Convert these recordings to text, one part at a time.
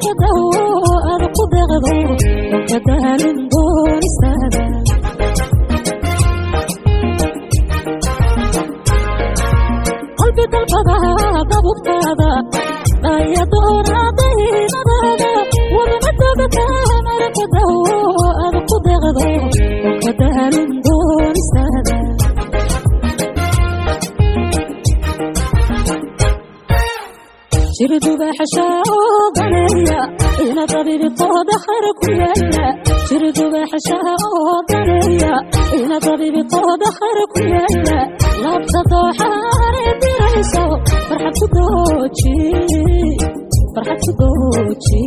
marka dawo aad ku deeqdo ka daalin doonistaada qalbi dalbada dabubtaada ayadoona daynadaada wadna dogata marka dawo aad ku deeqdo ka daalin doonistaada jirduba xashaa oo daneeya ina dabiibtooda khayr ku yaala jirduba xashaa oo daneeya ina dabiibtooda khayr ku yaala laabta dooxaane dirayso farxad ku dooji farxad ku dooji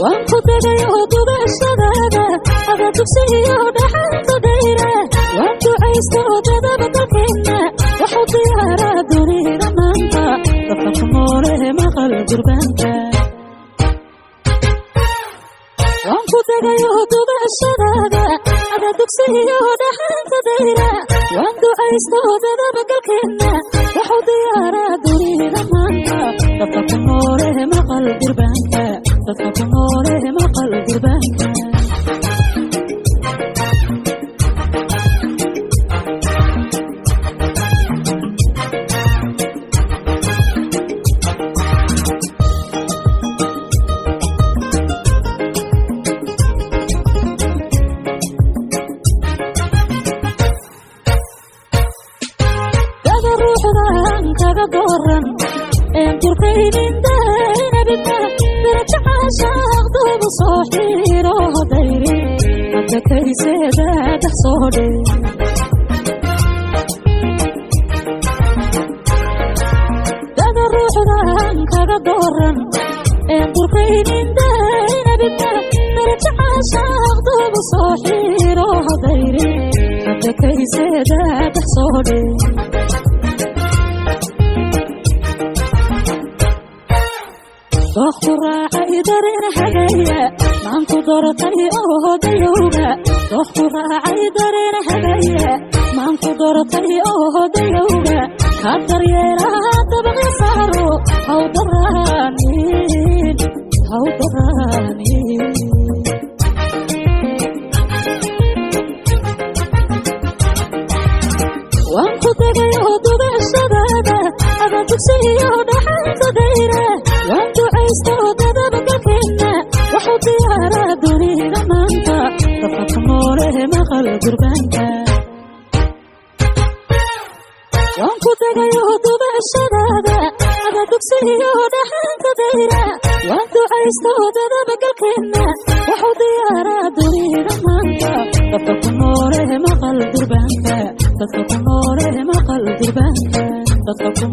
waan ku degay oo dubashadaada ada dugsiyo dhaxanta dayra waan ducaysta oo dadaba dalkeenna waxu diyaaraa dunida maanta dadka ku noole maqal gurbaanka waan ku degay oo dubashadaada ada dugsiyo dhaxanta dayra waan ducaysta oo dadaba dalkeenna waxu diyaaraa dunida maanta dadka ku noole maqal gurbaanka dadka ku noole maqal gurbaanka dada ruuxdan kaga dooran een durkaynin daynabidna darajo caashaaq duubu soo xiiro dayri hadda kayseeda dax soo dhe dada ruuxdan kaga dooran een durkaynin daynabidna darajo caashaaq duubu soo xiiro dayri hadda kayseeda dax soo dhe dookh ku raacay dareen hagaya maanku doortay oo dayowga dookh ku raacay dareen hagaya maanku doortay oo dayowga ka daryeelaa dabaqya saaro haw daraanin haw daraanin waan ku degay oo dubashadaada ada dugsiyo dhaxanta dayra waan ducaysta oo dadaba dalkeenna waxu diyaaraa dunida maanta dadka ku noole maqal gurbaanka waan ku degay oo dubashadaada ada dugsiyo dhaxanta dayra waan ducaysta oo dadaba galkeenna waxu diyaaraa dunida maanta dadka ku noole maqal gurbaanka dadka ku noole maqal gurbaanka dadka ku